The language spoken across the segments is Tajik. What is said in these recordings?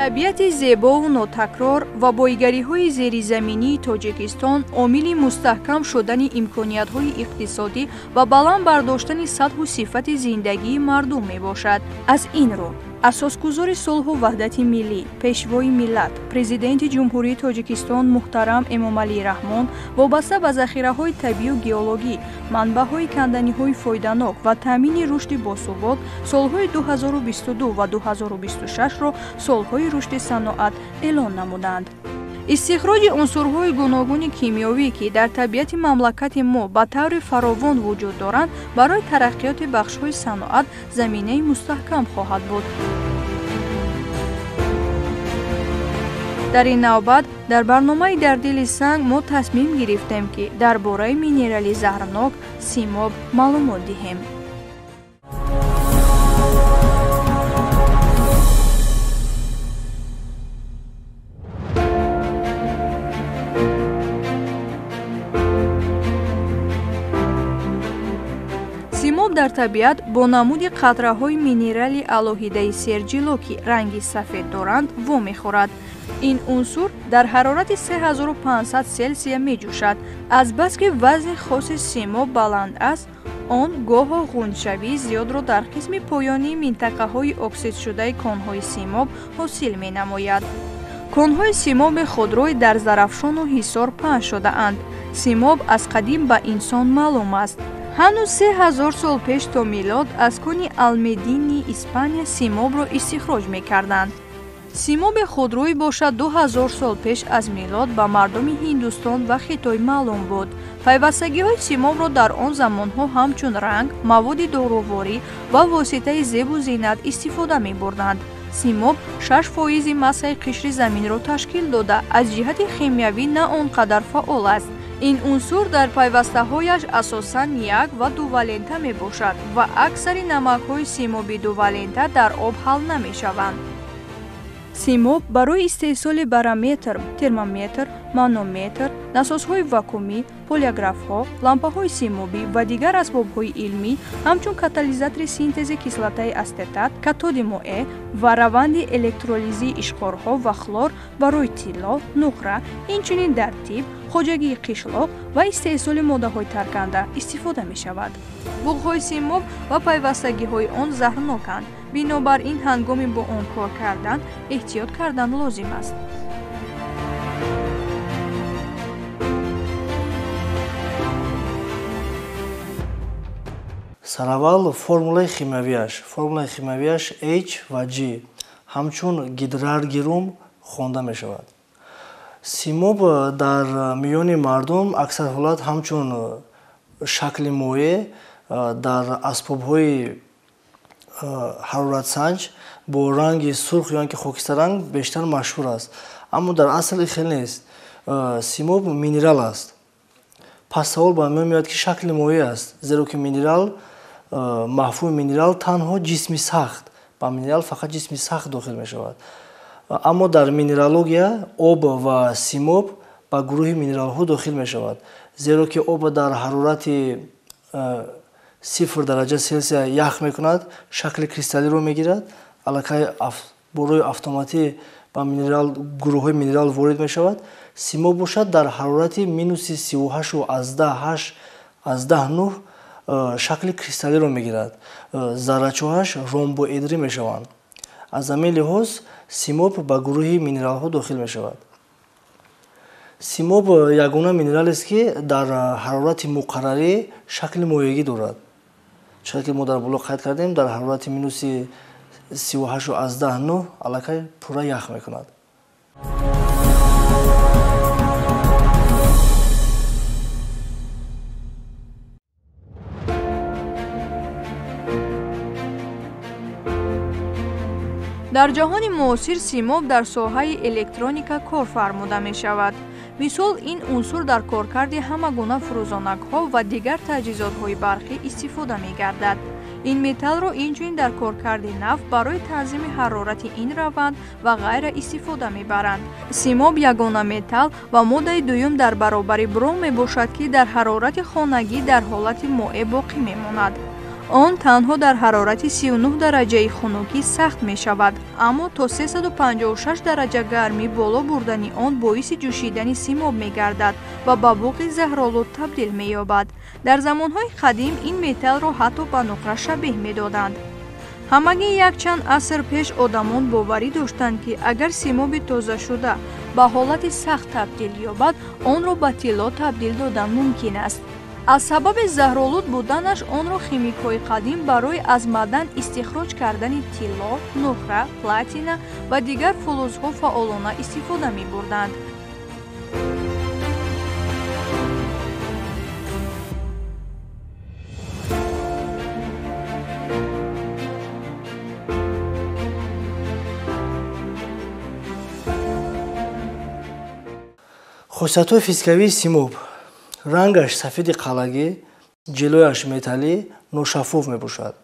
Табиати зебову нотакрор ва боигариҳои зеризаминии Тоҷикистон омили мустаҳкам шудани имкониятҳои иқтисодӣ ва баланд бардоштани сатҳу сифати зиндагии мардум мебошад. Аз ин рӯ, асосгузори сулҳу ваҳдати миллӣ, пешвои миллат, президенти Ҷумҳурии Тоҷикистон муҳтарам Эмомалӣ Раҳмон вобаста ба захираҳои табиию геологӣ, манбаъҳои канданиҳои фоиданок ва таъмини рушди босубот солҳои 2022 ва 2026-ро солҳои рушди саноат эълон намуданд. Истихроҷи унсурҳои гуногуни кимиёвӣ, ки дар табиати мамлакати мо ба таври фаровон вуҷуд доранд, барои тараққиёти бахшҳои саноат заминаи мустаҳкам хоҳад буд. Дар ин навбат дар барномаи «Дар дили санг» мо тасмим гирифтем, ки дар бораи минерали заҳрнок симоб маълумот диҳем. Симоб дар табиат бо намуди қатраҳои минерали алоҳидаи серҷило, ки ранги сафед доранд, вомехӯрад. Ин унсур дар ҳарорати 3500 Селсия меҷӯшад. Азбаски вазни хоси симоб баланд аст, он гоҳо ғунчавии зиёдро дар қисми поёнии минтақаҳои оксидшудаи конҳои симоб ҳосил менамояд. Конҳои симоби худрӯй дар Зарафшону Ҳисор паҳн шудаанд. Симоб аз қадим ба инсон маълум аст. Ҳанӯз 3000 сол пеш то милод аз кони Алмедини Испания симобро истихроҷ мекарданд. Симоби худрӯй бошад 2000 сол пеш аз милод ба мардуми Ҳиндустон ва Хитой маълум буд. Пайвастагиҳои симобро дар он замонҳо ҳамчун ранг, маводи доруворӣ ва воситаи зебу зинат истифода мебурданд. Симоб 6% массаи қишри заминро ташкил дода, аз ҷиҳати химиявӣ на он қадар фаъол аст. Ин унсур дар пайвастаҳояш асосан як ва дувалента мебошад ва аксари намакҳои симоби дувалента дар об ҳал намешаванд. Симоб барои истеҳсоли барометр, термометр, манометр, насосҳои вакуумӣ, полиографҳо, лампаҳои симобӣ ва дигар асбобҳои илмӣ ҳамчун катализатори синтези кислотаи астетат, катоди моеъ ва раванди электролизии ишқорҳо ва хлор барои тилло, нуқра, инчунин дар тиб, хоҷагии қишлоқ ва истеҳсоли моддаҳои тарканда истифода мешавад. Буғҳои симоб ва пайвастагиҳои он заҳрноканд. Бинобар ин ҳангоми бо он кор кардан эҳтиёт кардан лозим аст. Сараввал формулаи химиявиаш. Формулаи химиявиаш H ва G ҳамчун гидраргирум хонда мешавад. Симоб дар миёни мардум аксар ҳолат ҳамчун шакли моеъ дар асбобҳои ҳароратсанҷ бо ранги сурх ё ки хокистаранг бештар машҳур аст. Аммо дар асл ин хел нест. Симоб минерал аст. Пас савол ба миён меояд, ки шакли моеъ аст, зеро ки минерал, мафҳуми минерал танҳо ҷисми сахт, ба минерал фақат ҷисми сахт дохил мешавад. Аммо дар минералогия об ва симоб ба гурӯҳи минералҳо дохил мешавад, зеро ки об дар ҳарорати 0 дараҷа Селсия ях мекунад, шакли кристаллиро мегирад, аллакай бо роҳи автоматӣ ба минерал, гурӯҳҳои минерал ворид мешавад. Симоб бошад дар ҳарорати минуси 38,8 аз 10 9 шакли кристаллиро мегирад. Заррачоҳаш ромбоэдрӣ мешаванд. Аз ҳамин лиҳоз симоб ба гурӯҳи минералҳо дохил мешавад. Симоб ягона минералест, ки дар ҳарорати муқаррарӣ шакли моеъгӣ дорад. Чунон ки мо дар боло қайд кардем, дар ҳарорати минуси 38,9 аллакай пурра ях мекунад. Дар ҷаҳони муосир симоб дар соҳаи электроника кор фармуда мешавад. Мисол, ин унсур дар коркарди ҳама гуна фурӯзонакҳо ва дигар таҷҳизотҳои барқӣ истифода мегардад. Ин металлро инчунин дар коркарди нафт барои танзими ҳарорати ин раванд ва ғайра истифода мебаранд. Симоб ягона металл ва моддаи дуюм дар баробари бром мебошад, ки дар ҳарорати хонагӣ дар ҳолати моеъ боқӣ мемонад. Он танҳо дар ҳарорати 39 дараҷаи хунукӣ сахт мешавад, аммо то 356 дараҷа гармӣ боло бурдани он боиси ҷӯшидани симоб мегардад ва ба буғи заҳролуд табдил меёбад. Дар замонҳои қадим ин металлро ҳатто ба нуқра шабеҳ медоданд. Ҳамагӣ якчанд аср пеш одамон боварӣ доштанд, ки агар симоби тозашуда ба ҳолати сахт табдил ёбад, онро ба тилло табдил додан мумкин аст. Аз сабаби заҳролуд буданаш онро химикҳои қадим барои аз маъдан истихроҷ кардани тилло, нуқра, платина ва дигар фулузҳо фаъолона истифода мебурданд. Хосиятҳои физикавии симоб: рангаш сафеди қалагӣ, ҷилояш металлӣ, ношаффоф мебошад.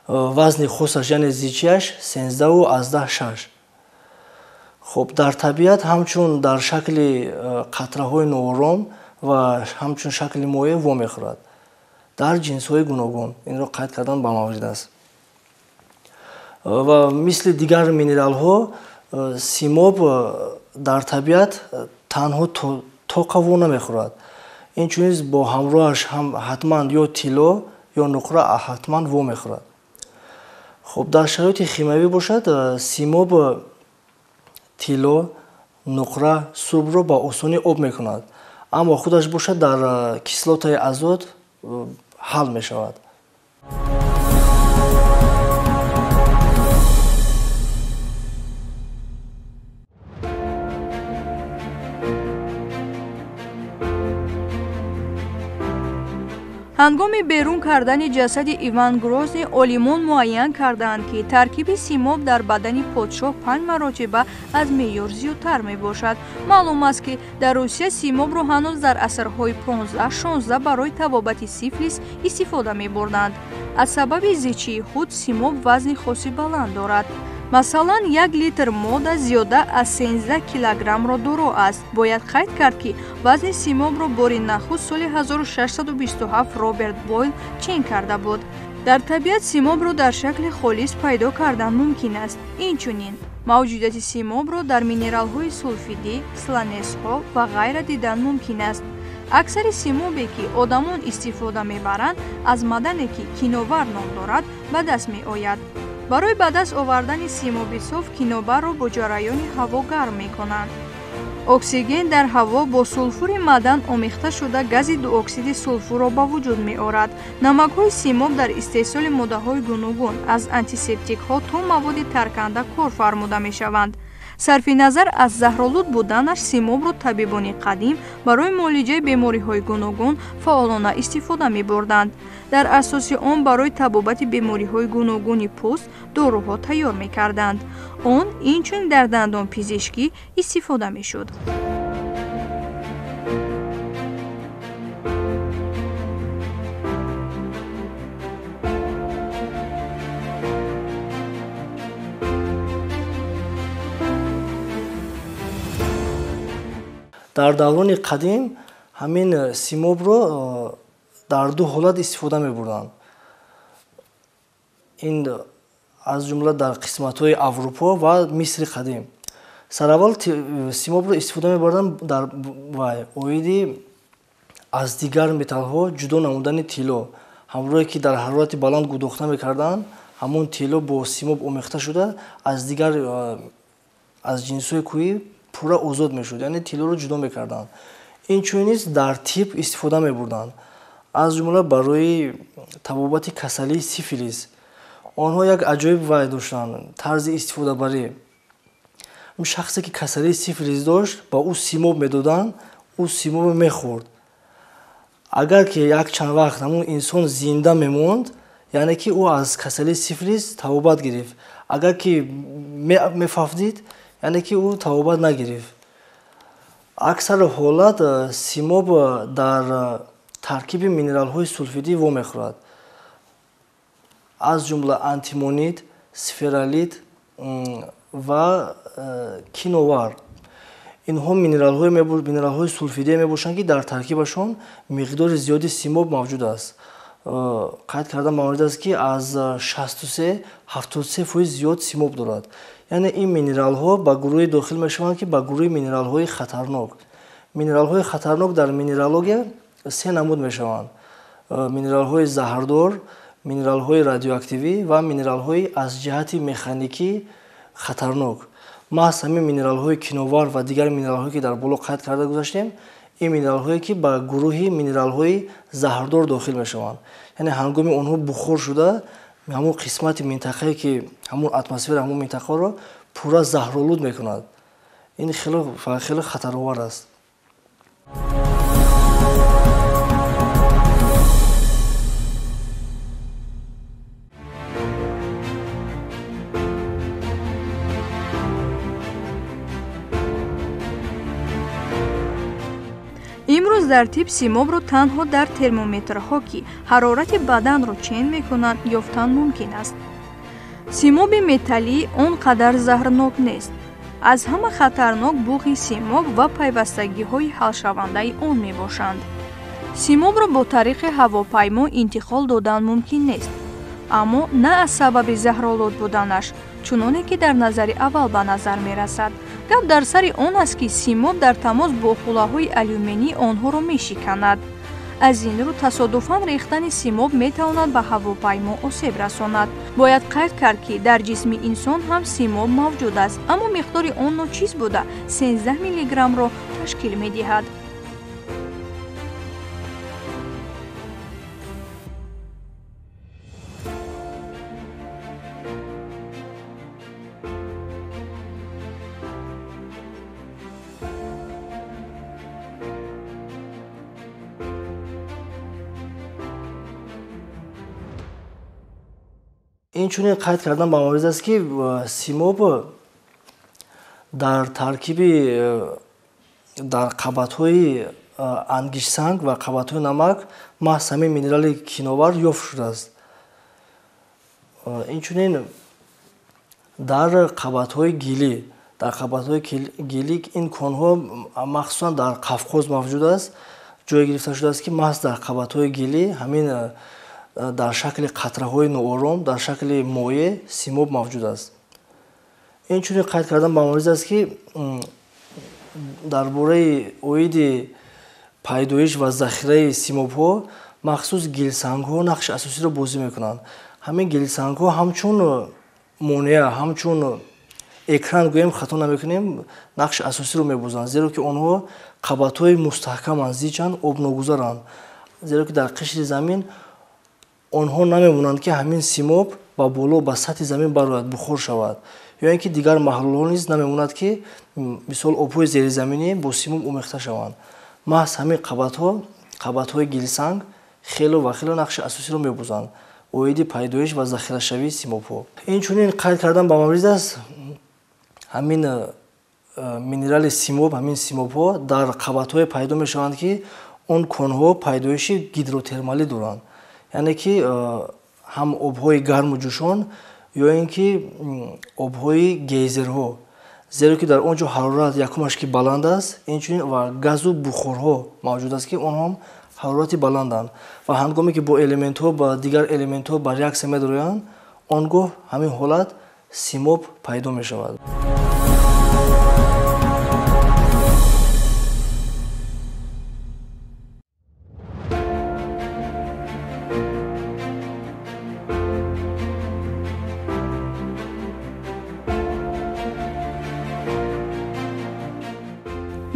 Вазни хосаш, яъне зичиаш 13,6. Хоб, дар табиат ҳамчун дар шакли қатраҳои ноором ва ҳамчун шакли моеъ вомехӯрад дар ҷинсҳои гуногун. Инро қайд кардан ба маврид аст. Ва мисли дигар минералҳо симоб дар табиат танҳо тоқа во намехӯрад. Инчунин бо ҳамроҳаш ҳам ҳатман ё тилло ё нуқра ҳатман во мехӯрад. Хоб, дар шароити химиявӣ бошад, симоб тилло, нуқра, сурбро ба осонӣ об мекунад, аммо худаш бошад дар кислотаи азот ҳал мешавад. Ҳангоми берун кардани ҷасади Иван Грозний олимон муайян кардаанд, ки таркиби симоб дар бадани подшоҳ 5 маротиба аз меъёр зиёдтар мебошад. Маълум аст, ки дар Русия симобро ҳанӯз дар асрҳои 15-16 барои табобати сифлис истифода мебурданд. Аз сабаби зичии худ симоб вазни хоси баланд дорад. Масалан, 1 литр мода зиёда аз 13 килограммро доро аст. Бояд қайд кард, ки вазни симобро бори нахуст соли 1627 Роберт Бойл чен карда буд. Дар табиат симобро дар шакли холис пайдо кардан мумкин аст. Инчунин, мавҷудияти симобро дар минералҳои сулфидӣ, сланесҳо ва ғайра дидан мумкин аст. Аксари симобе, ки одамон истифода мебаранд, аз маъдане, ки киновар ном дорад, ба даст меояд. Барои ба даст овардани симоби соф кинобарро бо ҷараёни ҳаво гарм мекунанд. Оксиген дар ҳаво бо сулфури маъдан омехта шуда гази дуоксиди сулфурро ба вуҷуд меорад. Намакҳои симоб дар истеҳсоли моддаҳои гуногун аз антисептикҳо то маводи тарканда кор фармуда мешаванд. Сарфи назар аз заҳролуд буданаш симобро табибони қадим барои муолиҷаи бемориҳои гуногун фаъолона истифода мебурданд. Дар асоси он барои табобати бемориҳои гуногуни пӯст доруҳо тайёр мекарданд. Он инчунин дар дандонпизишкӣ истифода мешуд. Дар даврони қадим ҳамин симобро дар ду ҳолат истифода мебурданд. Ин аз ҷумла дар қисматҳои Аврупо ва Мисри қадим. Сараввал симобро истифода мебурданд дар оиди аз дигар металлҳо ҷудо намудани тилло. Ҳамроҳе ки дар ҳарорати баланд гудохта мекарданд, ҳамон тилло бо симоб омехта шуда аз дигар аз ҷинсҳои кӯҳӣ пурра озод мешуд, яъне тиллоро ҷудо мекарданд. Инчунин низ дар тиб истифода мебурданд, аз ҷумла барои табобати касалии сифилис. Онҳо як аҷоиб вай доштанд, тарзи истифодабарӣ. Шахсе ки касалии сифилис дошт, ба ӯ симоб медоданд, ӯ симобро мехӯрд. Агар ки як чанд вақт ҳамон инсон зинда мемонд, яъне ки ӯ аз касалии сифилис табобат гирифт. Агар ки мефавтид, яъне ки ӯ табобат нагирифт. Аксари ҳолат симоб дар таркиби минералҳои сулфидӣ вомехӯрад, аз ҷумла антимонит, сфералит ва киновар. Инҳо минералҳои сулфидие мебошанд, ки дар таркибашон миқдори зиёди симоб мавҷуд аст. Қайд кардан маврид аст, ки аз 63-73% зиёд симоб дорад. Яъне ин минералҳо ба гурӯҳе дохил мешаванд, ки ба гурӯҳи минералҳои хатарнок. Минералҳои хатарнок дар минералогия се намуд мешаванд: минералҳои заҳрдор, минералҳои радиоактивӣ ва минералҳои аз ҷиҳати механикӣ хатарнок. Маҳз ҳамин минералҳои киновар ва дигар минералҳое, ки дар боло қайд карда гузаштем, ин минералҳое, ки ба гурӯҳи минералҳои заҳрдор дохил мешаванд. Яъне ҳангоми онҳо бухор шуда, ҳамон қисмати минтақае, ки ҳамон атмосфера ҳамон минтақаро пурра заҳролуд мекунад. Ин хеле хеле хатаровар аст. Имрӯз дар тиб симобро танҳо дар термометрҳо, ки ҳарорати баданро чен мекунанд, ёфтан мумкин аст. Симоби металлӣ он қадар заҳрнок нест. Аз ҳама хатарнок буғи симоб ва пайвастагиҳои ҳалшавандаи он мебошанд. Симобро бо тариқи ҳавопаймо интиқол додан мумкин нест, аммо на аз сабаби заҳролуд буданаш, чуноне ки дар назари аввал ба назар мерасад. Гап дар сари он аст, ки симоб дар тамос бо хӯлаҳои алюминӣ онҳоро мешиканад. Аз ин рӯ тасодуфан рехтани симоб метавонад ба ҳавопаймо осеб расонад. Бояд қайд кард, ки дар ҷисми инсон ҳам симоб мавҷуд аст, аммо миқдори он ночиз буда 13 миллиграммро ташкил медиҳад. Инчунин қайд кардан ба маврид аст, ки симоб дар таркиби дар қабатҳои ангиштсанг ва қабатҳои намак маҳз ҳамин минерали киновар ёфт шудааст. Инчунин дар қабатҳои гилӣ, дар қабатҳои гилӣ ин конҳо махсусан дар Қавқоз мавҷуд аст, ҷой гирифта шудааст, ки маҳз дар қабатҳои гилӣ ҳамин дар шакли қатраҳои ноором, дар шакли моеъ симоб мавҷуд аст. Инчунин қайд кардан ба маврид аст, ки дар бораи оиди пайдоиш ва захираи симобҳо махсус гилсангҳо нақши асосиро бозӣ мекунанд. Ҳамин гилсангҳо ҳамчун монеа, ҳамчун экран гӯем хато намекунем, нақши асосиро мебозанд, зеро ки онҳо қабатҳои мустаҳкаманд, зичанд, обногузаранд, зеро ки дар қишри замин онҳо намемонанд, ки ҳамин симоб ба боло, ба сатҳи замин барояд, бухор шавад, ё ин ки дигар маҳлулҳо низ намемонад, ки мисол обҳои зеризаминӣ бо симоб омехта шаванд. Маҳз ҳамин қабатҳо, қабатҳои гилсанг хело ва хело нақши асосиро мебозанд оиди пайдоиш ва захирашавии симобҳо. Инчунин қайд кардан ба маврид аст, ҳамин минерали симоб, ҳамин симобҳо дар қабатҳое пайдо мешаванд, ки он конҳо пайдоиши гидротермалӣ доранд, яъне ки ҳам обҳои гарму ҷӯшон ё ин ки обҳои гейзерҳо, зеро ки дар он ҷо ҳарорат якумаш ки баланд аст, инчунин ва газу бухорҳо мавҷуд аст, ки онҳо ҳам ҳарорати баланданд ва ҳангоме ки бо элементҳо, ба дигар элементҳо ба реаксия медароянд, он гоҳ ҳамин ҳолат симоб пайдо мешавад.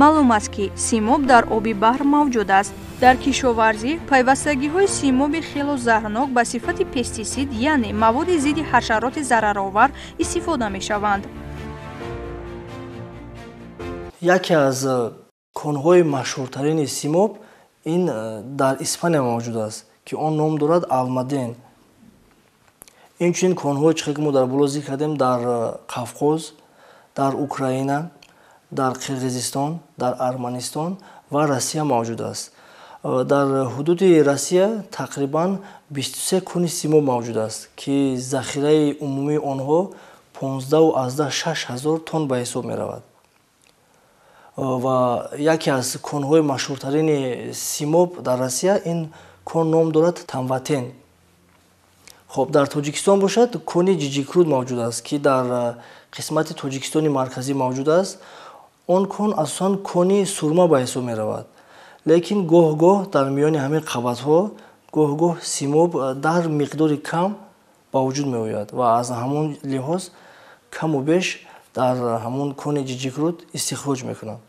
Маълум аст, ки симоб дар оби баҳр мавҷуд аст. Дар кишоварзӣ пайвастагиҳои симоби хело заҳрнок ба сифати пестисид, яъне маводи зидди ҳашароти зараровар истифода мешаванд. Яке аз конҳои машҳуртарини симоб ин дар Испания мавҷуд аст, ки он ном дорад Алмаден. Инчунин конҳое, чихел ки мо дар боло зикр кардем, дар Қавқоз, дар Украина, дар Қирғизистон, дар Арманистон ва Россия мавҷуд аст. Дар ҳудуди Россия тақрибан 23 кони симоб мавҷуд аст, ки захираи умумии онҳо 15,6 ҳазор тонн ба ҳисоб меравад. Ва яке аз конҳои машҳуртарини симоб дар Россия ин Кон ном дорад Тамватен. Хоб, дар Тоҷикистон бошад кони Ҷиҷикруд мавҷуд аст, ки дар қисмати Тоҷикистони марказӣ мавҷуд аст. Он кон асосан кони сурма ба ҳисоб меравад, лекин гоҳ-гоҳ дар миёни ҳамин қабатҳо гоҳ-гоҳ симоб дар миқдори кам ба вуҷуд меояд ва аз ҳамон лиҳоз каму беш дар ҳамон кони Ҷиҷикруд истихроҷ мекунанд.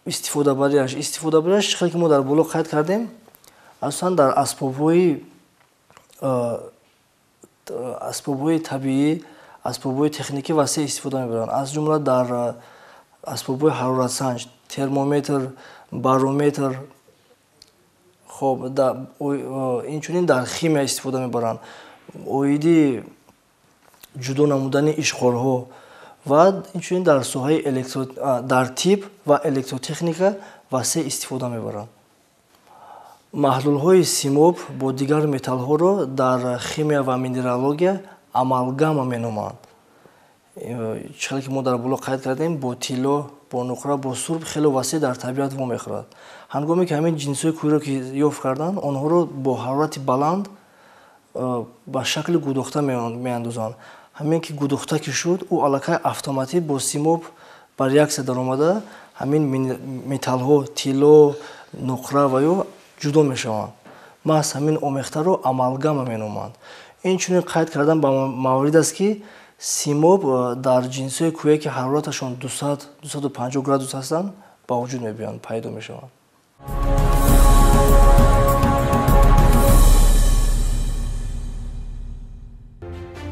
Истифодабарияш хеле ки мо дар боло қайд кардем, асосан дар асбобҳои табиӣ, асбобҳои техникӣ васеъ истифода мебаранд, аз ҷумла дар асбобҳои ҳароратсанҷ, термометр, барометр. Хоб, инчунин дар химия истифода мебаранд, оиди ҷудо намудани ишқорҳо ва инчунин дар соҳаи дар тиб ва электротехника васеъ истифода мебаранд. Маҳлулҳои симоб бо дигар металлҳоро дар химия ва минералогия амалгама меноманд. Чӣ ки мо дар боло қайд кардем, бо тилло, бо нуқра, бо сурб хеле васеъ дар табиат вомехӯрад. Ҳангоме ки ҳамин ҷинсҳои кӯҳиро ки ёфт карданд, онҳоро бо ҳарорати баланд ба шакли гудохта меандозанд. Ҳамин ки гудохта ки шуд, ӯ аллакай автоматӣ бо симоб ба реаксия даромада, ҳамин металлҳо, тилло, нуқра ва ё ҷудо мешаванд. Маҳз ҳамин омехтаро амалгама меноманд. Инчунин қайд кардан ба маврид аст, ки симоб дар ҷинсҳои кӯҳие ки ҳарораташон 200-250 градус ҳастанд, ба вуҷуд мебиёянд, пайдо мешаванд.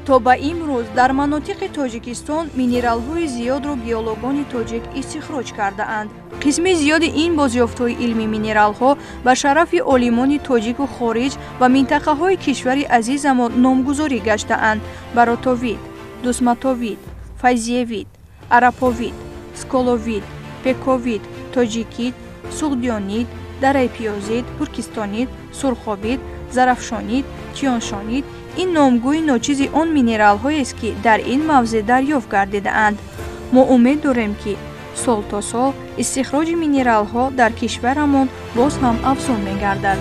То ба имрӯз дар манотиқи Тоҷикистон минералҳои зиёдро геологони тоҷик истихроҷ кардаанд. Қисми зиёди ин бозёфтҳои илми минералҳо ба шарафи олимони тоҷику хориҷ ва минтақаҳои кишвари азизамон номгузорӣ гаштаанд: баротовид, дусматовид, файзиевид, араповид, сколовид, пековид, тоҷикид, суғдионид, дарайпиёзид, туркистонид, сурхобид, зарафшонид, тиёншонид. Ин номгӯи ночизи он минералҳоест, ки дар ин мавзеъ дарёфт гардидаанд. Мо умед дорем, ки сол то сол истихроҷи минералҳо дар кишварамон боз ҳам афзун мегардад.